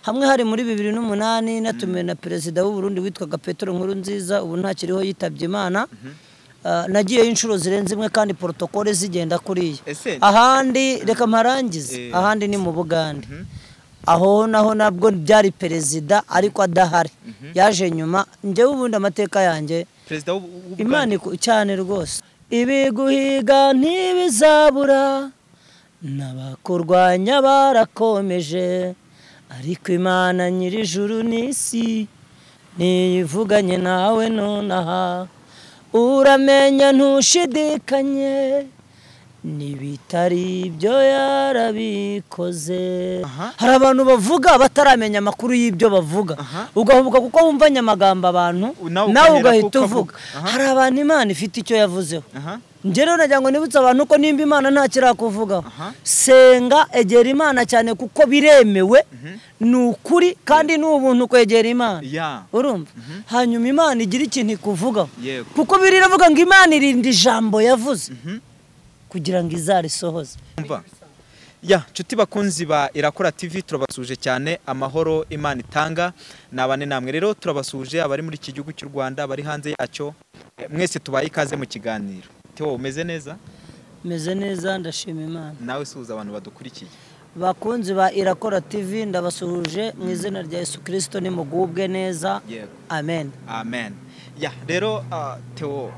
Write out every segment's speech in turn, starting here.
Hamwe hari muri 2008 natumiwe na perezida w'u Burundi witwaga Petero Nkurunziza, ubu ntakiriho yitabye Imana. Nagiyeyo inshuro zirenze imwe kandi protocole zigenda kuriya. Ahandi reka mparangize, ahandi ni mu Bugande. Aho naho nabwo byari perezida ariko adahari, yaje nyuma. Njyewe ubundi amateka yanjye perezida w'u Imana cyane rwose. Ibiguhiga ntibizabura n'abakurwanya barakomeje, ariko Imana nyir'ijuru n'isi niyivuganye nawe nonaha. Uramenya ntushidikanye nibitari ibyo yarabikoze. Hari abantu bavuga bataramenya amakuru y'ibyo bavuga, ugahubuka kuko wumvanye amagambo abantu nawe ugahita uvuga. Hari abantu Imana ifite icyo yavuzeho. Njye rero nagira ngo nibutse abantu ko nimba Imana nta kirakuvugaho, senga, egera Imana cyane kuko biremewe, ni ukuri kandi ni ubuntu kwegera Imana. Urumva? Hanyuma Imana igira ikintu ikuvugaho, kuko biravuga ngo Imana irinda ijambo yavuze kugira ngo izarisohoze. Ya nshuti bakunzi ba Irakora TV, turabasuje cyane. Amahoro Imana itanga nabane namwe. Rero turabasuje abari muri iki gihugu cy'u Rwanda, abari hanze yacyo, mwese tubaye ikaze mu kiganiro. Theo, umeze neza? Meze neza, ndashima Imana. Nawe suhuza abantu badukurikiye. Bakunzi ba Irakora TV, ndabasuhuje mu izina rya Yesu Kristo, nimugubwe neza. Amen. Amen. Ya rero Theo,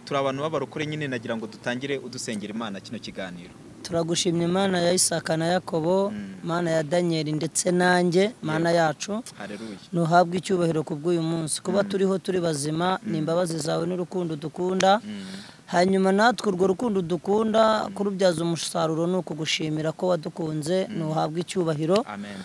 turi abantu b'abarokore nyine, nagira ngo dutangire udusengera Imana kino kiganiro. Turagushimye Imana ya Isaka na Yakobo, Imana ya Daniel ndetse nanjye, Imana yacu. Haleluya. Nuhabwe icyubahiro kubw'uyu munsi. Kuba turiho turi bazima ni imbabazi zawe n'urukundo dukunda. Hanyuma natwe urwo rukundo dukunda kurubyaza umusaruro ni ukugushimira ko wadukunze, nuhabwe icyubahiro. Amen.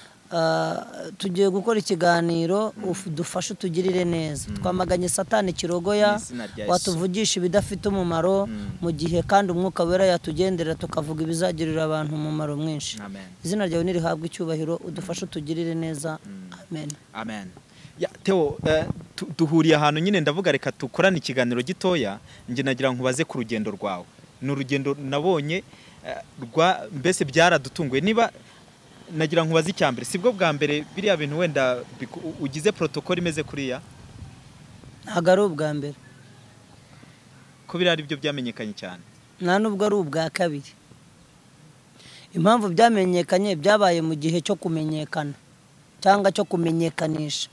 Tugiye gukora ikiganiro, dufashe utugirire neza. Twamaganye Satani kirogoya watuvugisha ibidafite umumaro, mu gihe kandi umwuka wera yatugendera tukavuga ibizagirira abantu umumaro mwinshi. Izina ryawe nirihabwe icyubahiro, udufashe utugirire neza. Amen. Amen. Ya Theo, duhuriye ahantu nyine, ndavuga reka tukorane ikiganiro gitoya. Nge nagira nkubaze ku rugendo rwawe. Ni urugendo nabonye rwa mbese byaradutunguye. Niba nagira nkubaze icyambere, sibwo bwa mbere biriya bintu wenda ugize protocol imeze kuriya? Ntabwo ari ubwa mbere, ko biriya ari byo byamenyekanye cyane. Nta nubwo ari ubwa kabiri. Impamvu byamenyekanye, byabaye mu gihe cyo kumenyekana cyangwa cyo kumenyekanisha.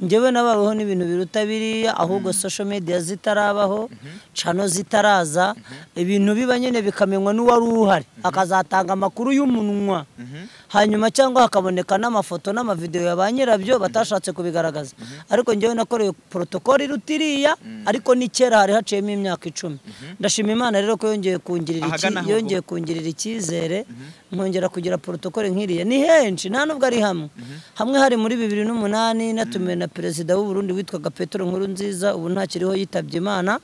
Njyewe nabaweho n'ibintu biruta biriya, ahubwo social media zitarabaho, channel zitaraza, ibintu biba nyine bikamenywa n'uwari uhari akazatanga amakuru y'umunwa. Hanyuma cyangwa hakaboneka n'amafoto n'amavideo ya ba nyirabyo batashatse kubigaragaza. Ariko njyewe nakoreye protocol irutiriya, ariko ni kera hari haciyemo imyaka 10. Ndashima Imana rero ko yongeye kungirira icyizere, nkongera kugira protocol nkiriya. Ni henshi, nta nubwo ari hamwe. Hamwe hari muri 2008 natumiwe na perezida w'u Burundi witwaga Petero Nkurunziza, ubu ntakiriho yitabye Imana.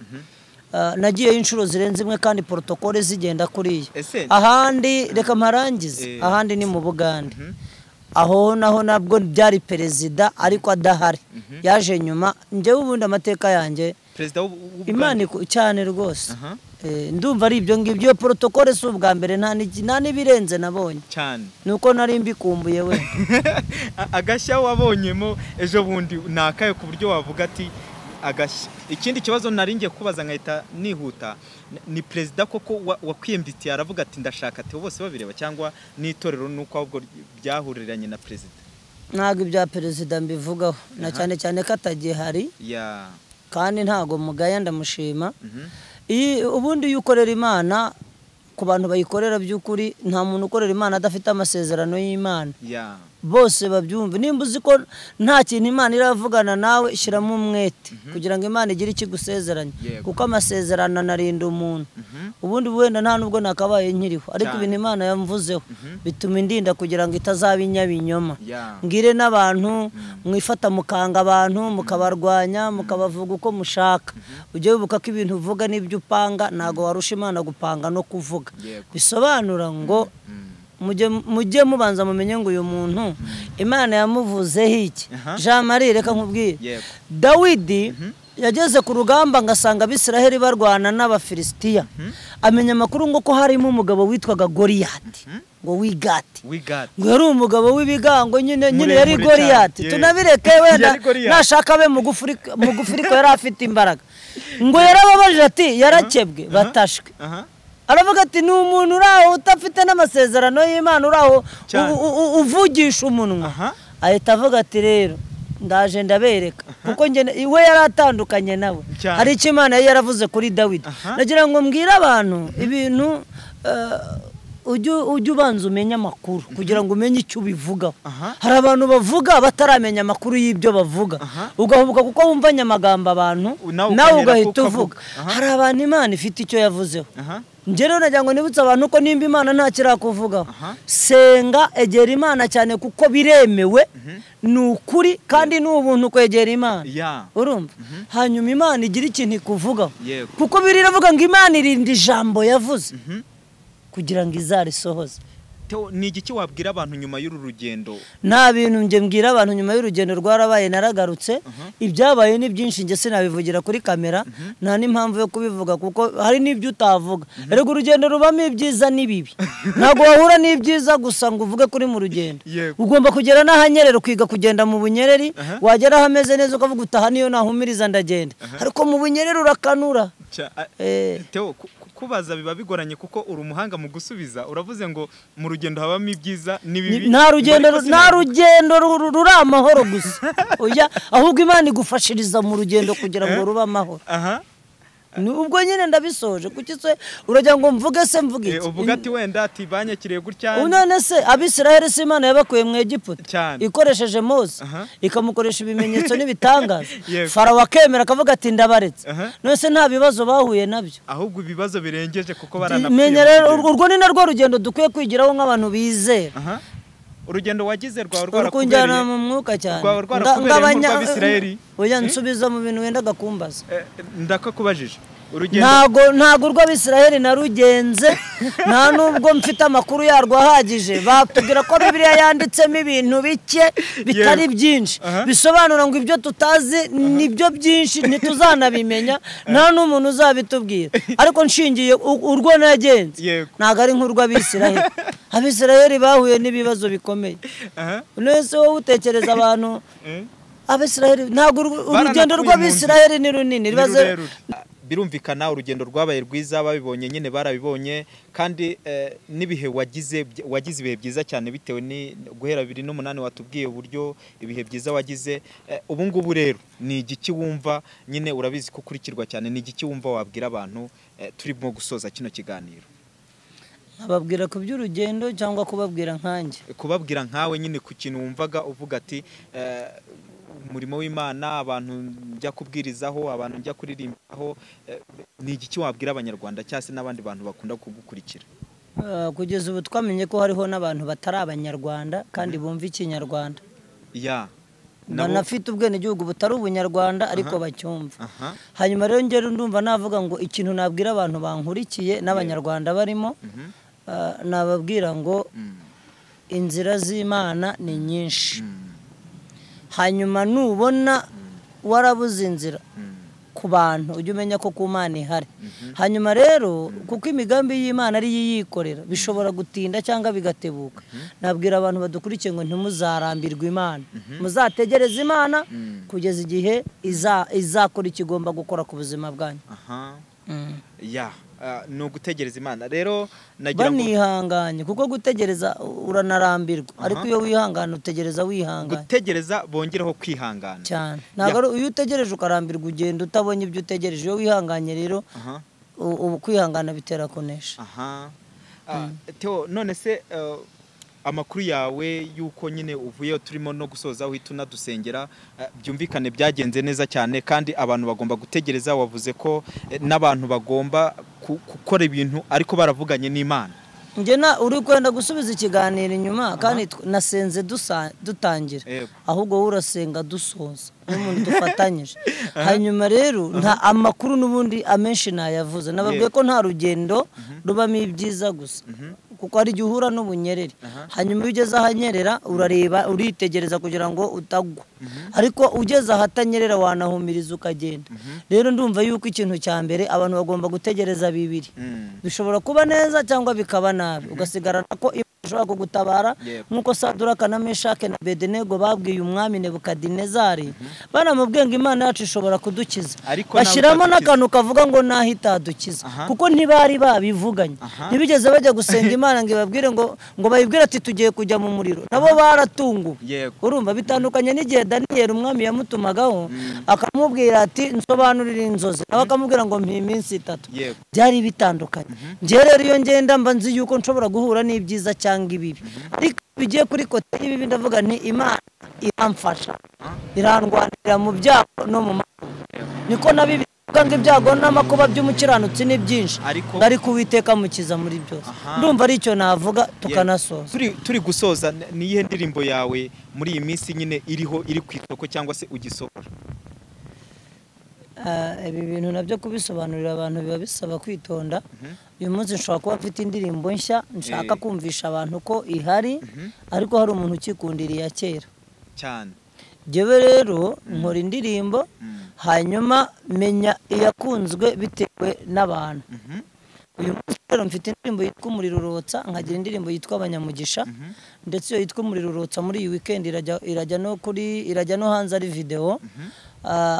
Nagiyeyo inshuro zirenze imwe kandi protocole zigenda kuriya. Ahandi reka mparangize, ahandi ni mu Bugande. Aho naho nabwo byari perezida ariko adahari, yaje nyuma. Njyewe ubundi amateka yanjye perezida w'u Imana cyane rwose. Ndumva ari ibyo ngibyo. Protocole si ubwa mbere, nta nibirenze nabonye cyane, nuko nari mbikumbuye we. Agashya wabonyemo ejo bundi nakaye ku buryo wavuga ati agashya. Ikindi kibazo nari ngiye kubaza nkahita nihuta, ni perezida koko wakwiyembitiye aravuga ati ndashaka Theo bose babireba, cyangwa n'itorero nuko ahubwo byahuriranye na perezida? Ntabwo ibya perezida mbivugaho, na cyane cyane ko atagihari, kandi ntago mugaya, ndamushima. Ubundi iyo ukorera Imana, ku bantu bayikorera by'ukuri, nta muntu ukorera Imana adafite amasezerano y'Imana. Bose babyumve. Nimba uzi ko nta kintu Imana iravugana nawe, shyiramo umwete kugira ngo Imana igire ikigusezeranya, kuko amasezerano anarinda umuntu. Ubundi wenda nta nubwo nakabaye nkiriho, ariko ibintu Imana yamvuzeho bituma indinda kugira ngo itazaba inyabinyoma. Ngire n'abantu mwifata mukanga abantu, mukabarwanya, mukabavuga uko mushaka. Ujye wibuka ko ibintu uvuga n'ibyo upanga ntago warusha Imana gupanga no kuvuga. Bisobanura ngo mujye mubanza mumenye ngo uyu muntu Imana yamuvuzeho iki. Jean Marie, reka nkubwire, Dawidi Yageze ku rugamba ngasanga Abisiraheli barwana n'Abafilisitiya. Amenya amakuru ngo ko harimo umugabo witwaga Goliyati, ngo w'Igati. Ngo yari umugabo w'ibigango nyine yari Goliyati. Tunabireke wenda nashaka abe mugufi ariko yari afite imbaraga. Ngo yarababajije ati yarakebwe batashwe. Aravuga ati ni umuntu uraho utafite n'amasezerano y'Imana, uraho uvugisha umunwa. Ahita avuga ati rero ndaje ndabereka, kuko nge we yaratandukanye nawe. Hari icyo Imana yari yaravuze kuri Dawidi. Nagira ngo mbwire abantu ibintu, ujye ubanza umenye amakuru kugira ngo umenye icyo ubivugaho. Hari abantu bavuga bataramenya amakuru y'ibyo bavuga, ugahubuka kuko wumvanye amagambo abantu nawe ugahita uvuga. Hari abantu Imana ifite icyo yavuzeho. Njye rero nagira ngo nibutse abantu ko nimba Imana nta kirakuvugaho, senga, egera Imana cyane kuko biremewe, ni ukuri kandi ni ubuntu kwegera Imana. Urumva? Hanyuma Imana igira ikintu ikuvugaho, kuko biravuga ngo Imana irinda ijambo yavuze kugira ngo izarisohoze. Ni igiki wabwira abantu nyuma y'uru rugendo? Nta bintu nge mbwira abantu nyuma y'urugendo rwarabaye, naragarutse. Ibyabaye ni byinshi, nge sinabivugira kuri kamera, nta n'impamvu yo kubivuga kuko hari n'ibyo utavuga. Erega urugendo rubamo ibyiza n'ibibi. Ntabwo wahura n'ibyiza gusa ngo uvuge kuri mu rugendo. Ugomba kugera n'ahanyerera, ukiga kugenda mu bunyereri, wagera ahameze neza ukavuga utaha niyo nahumiriza ndagenda. Ariko mu bunyereri urakanura. Theo, kubaza biba bigoranye kuko uri umuhanga mu gusubiza. Uravuze ngo mu rugendo habamo ibyiza n'ibibi. Nta rugendo ruri amahoro gusa. Oya, ahubwo Imana igufashiriza mu rugendo kugira ngo rube amahoro. Ubwo nyine ndabisoje. Kuki se uragira ngo mvuge se mvuge iki? Uvuga ati wenda ati banyakiriye gutya. None se Abisiraheli se Imana yabakuye mu Egiputa ikoresheje Mose, ikamukoresha ibimenyetso n'ibitangaza. Farawo akemera akavuga ati ndabaretse. None se nta bibazo bahuye nabyo? Ahubwo ibibazo birengeje kuko baranapfuye. Menya rero urwo ni narwo rugendo dukwiye kwigiraho nk'abantu bizera. Urugendo wagize rwawe rwarakubereye mu mwuka cyane. Ngabanya oya nsubiza mu bintu wenda gakumbaza. Ndakakubajije. Urugendo ntago rw'Abisiraheli narugenze, nta nubwo mfite amakuru yarwo ahagije. Batubwira ko Bibiliya yanditsemo ibintu bike bitari byinshi, bisobanura ngo ibyo tutazi nibyo byinshi ntituzanabimenya, nta n'umuntu uzabitubwira. Ariko nshingiye urwo nagenze ntago ari nk'urw'Abisiraheli. Abisiraheli bahuye n'ibibazo bikomeye. None se wowe utekereza abantu Abisiraheli, ntago urugendo rw'Abisiraheli ni runini. Birumvikana urugendo rwabaye rwiza, babibonye nyine barabibonye, kandi n'ibihe wagize ibihe byiza cyane bitewe ni guhera 2008 watubwiye uburyo ibihe byiza wagize. Ubu ngubu rero ni igiki wumva nyine, urabizi ko ukurikirwa cyane, ni igiki wumva wabwira abantu turimo gusoza kino kiganiro? Ababwira ku by'urugendo cyangwa kubabwira nkanjye? Kubabwira nkawe nyine ku kintu wumvaga uvuga ati umurimo w'Imana, abantu njya kubwirizaho, abantu njya kuririmbaho, ni igiki wabwira abanyarwanda cyangwa se n'abandi bantu bakunda kugukurikira? Kugeza ubu twamenye ko hariho n'abantu batari abanyarwanda kandi bumva ikinyarwanda. Banafite ubwenegihugu butari ubunyarwanda ariko bacyumva. Hanyuma rero ngero ndumva navuga ngo ikintu nabwira abantu bankurikiye n'abanyarwanda barimo, nababwira ngo inzira z'Imana ni nyinshi. Hanyuma nubona warabuze inzira ku bantu ujye umenya ko ku Mana ihari. Hanyuma rero kuko imigambi y'Imana ari yiyikorera, bishobora gutinda cyangwa bigatebuka. Nabwira abantu badukurikiye ngo ntimuzarambirwe Imana, muzategereze Imana kugeza igihe izakora ikigomba gukora ku buzima bwanyu. Ni ugutegereza Imana rero nagira ngo banihanganye, kuko gutegereza uranarambirwa, ariko iyo wihangana utegereza wihanganye. Gutegereza bongeraho kwihangana cyane. Ntabwo iyo utegereje ukarambirwa ugenda utabonye ibyo utegereje. Iyo wihanganye rero ubu kwihangana bitera kunesha. Theo, none se amakuru yawe yuko nyine uvuye turimo no gusoza uhita unadusengera, byumvikane byagenze neza cyane kandi abantu bagomba gutegereza. Wavuze ko n'abantu bagomba gukora ibintu ariko baravuganye n'Imana. Njye na uri kwenda gusubiza ikiganiro inyuma kandi nasenze dutangira, ahubwo wowe urasenga dusoza n'umuntu dufatanyije. Hanyuma rero nta amakuru n'ubundi amenshi nayavuze, nababwiye ko nta rugendo rubamo ibyiza gusa. kuko hari igihe uhura n'ubunyerere. Hanyuma iyo ugeze ahanyerera urareba, uritegereza kugira ngo utagwa. Ariko ugeze ahatanyerera wanahumiriza ukagenda. Rero ndumva yuko ikintu cya mbere abantu bagomba gutegereza bibiri. Bishobora kuba neza cyangwa bikaba nabi, ugasigarana ko ishobora kugutabara, nk'uko Saduraka na Meshake na Abedenego babwiye umwami Nebukadinezari, banamubwiye ngo Imana yacu ishobora kudukiza, bashyiramo n'akantu kavuga ngo naho itadukiza, kuko ntibari babivuganye, ntibigeze bajya gusenga Imana ngo ibabwire ngo bayibwire ati tugiye kujya mu muriro, nabo baratunguwe. Urumva bitandukanye n'igihe Daniyeli umwami yamutumagaho akamubwira ati nsobanurire inzozi, nawe akamubwira ngo mpa iminsi 3. Byari bitandukanye. Njye rero iyo ngenda mba nzi yuko nshobora guhura n'ibyiza cyangwa ibibi, ariko bigiye kuri kote y'ibibi ndavuga nti Imana iramfasha, irandwanira mu byago no mu makuba. Niko nabivuga ngo ibyago n'amakuba by'umukiranutsi ni byinshi, ariko Uwiteka amukiza muri byose. Ndumva ari icyo navuga tukanasoza. Turi gusoza, ni iyihe ndirimbo yawe muri iyi minsi nyine iriho, iri ku isoko cyangwa se ugisohora? Ibi bintu nabyo kubisobanurira abantu biba bisaba kwitonda. Uyu munsi nshobora kuba mfite indirimbo nshya nshaka kumvisha abantu ko ihari, ariko hari umuntu ukikundira iya kera cyane. Njyewe rero nkora indirimbo hanyuma menya iyakunzwe bitewe n'abantu. Uyu munsi rero mfite indirimbo yitwa Umuriro Urotsa, nkagira indirimbo yitwa Abanyamugisha, ndetse iyo yitwa Umuriro Urotsa muri iyi weekend irajya no kuri, irajya no hanze ari video.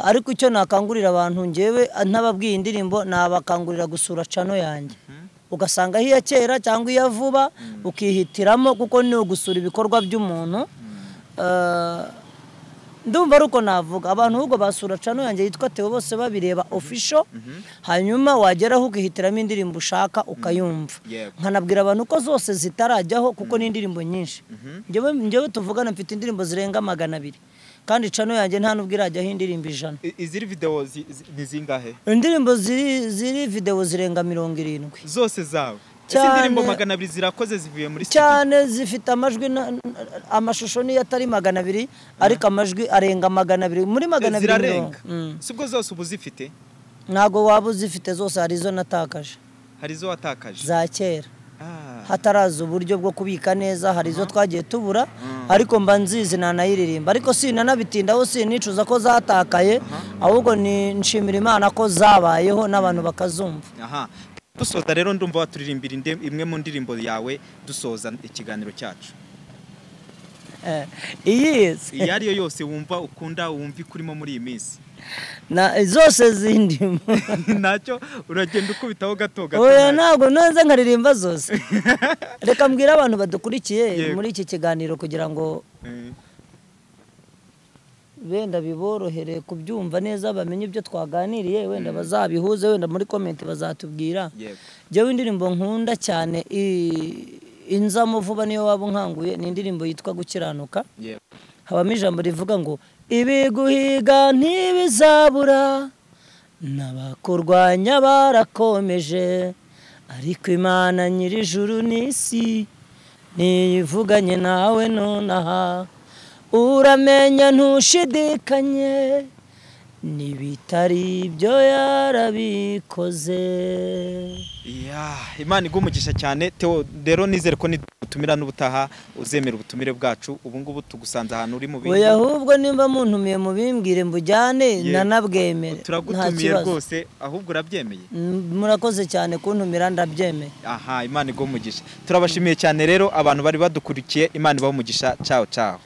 Ariko icyo nakangurira abantu njyewe ntababwiye indirimbo, nabakangurira gusura channel yanjye, ugasanga iya kera cyangwa iya vuba, ukihitiramo, kuko ni ugusura ibikorwa by'umuntu. Ndumva ari uko navuga abantu ahubwo basura channel yanjye yitwa Theo Bose Babireba Official, hanyuma wageraho ukihitiramo indirimbo ushaka ukayumva. Nkanabwira abantu ko zose zitarajyaho kuko ni indirimbo nyinshi. Njyewe tuvugana mfite indirimbo zirenga 200, kandi channel yanjye nta nubwo irajyaho indirimbo 100. Iziri video ni zingahe? Indirimbo ziri video zirenga 70 zose zawe. Ese indirimbo 200 zirakoze zivuye muri studio? Cyane, zifite amajwi amashusho niyo atari 200, ariko amajwi arenga 200, muri 200 zirarenga. Sibwo zose ubu zifite? Ntago waba uzifite zose, hari izo natakaje. Hari izo watakaje za kera, hataraza uburyo bwo kubika neza, hari izo twagiye tubura, ariko mba nzizi nanayiririmba. Ariko sinanabitindaho, sinicuza ko zatakaye, ahubwo ni nshimira Imana ko zabayeho n'abantu bakazumva. Dusoza rero ndumva waturirimbira imwe mu ndirimbo yawe dusoza ikiganiro cyacu. Iyi ariyo yose wumva ukunda, wumva ikurimo muri iyi minsi. Na zose zindimo. Nacyo uragenda ukubitaho gato gato. Oya ntabwo nonze nkaririmba zose. Reka mbwira abantu badukurikiye muri iki kiganiro kugira ngo wenda biborohere kubyumva neza, bamenye ibyo twaganiriye, wenda bazabihuze, wenda muri comment bazatubwira. Jewe indirimbo nkunda cyane inzamo vuba niyo waba unkanguye, ni indirimbo yitwa Gukiranuka. Habamo ijambo rivuga ngo ibiguhiga ntibizabura, n'abakurwanya barakomeje, ariko Imana nyir'ijuru n'isi niyivuganye nawe nonaha, uramenya ntushidikanye, nibitari ibyo yarabikoze. Imana igumugisha cyane Theo. Rero nizere ko nidutumira n'ubutaha uzemera ubutumire bwacu. Ubu ngubu tugusanze ahantu uri mu bindi. Oya ahubwo nimba muntumiye mubimbwire mbujyane nanabwemere. Turagutumiye rwose, ahubwo urabyemeye. Murakoze cyane kuntumira, ndabyemeye. Aha, Imana igumugisha. Turabashimiye cyane rero abantu bari badukurikiye. Imana ibahe umugisha. Ciao ciao.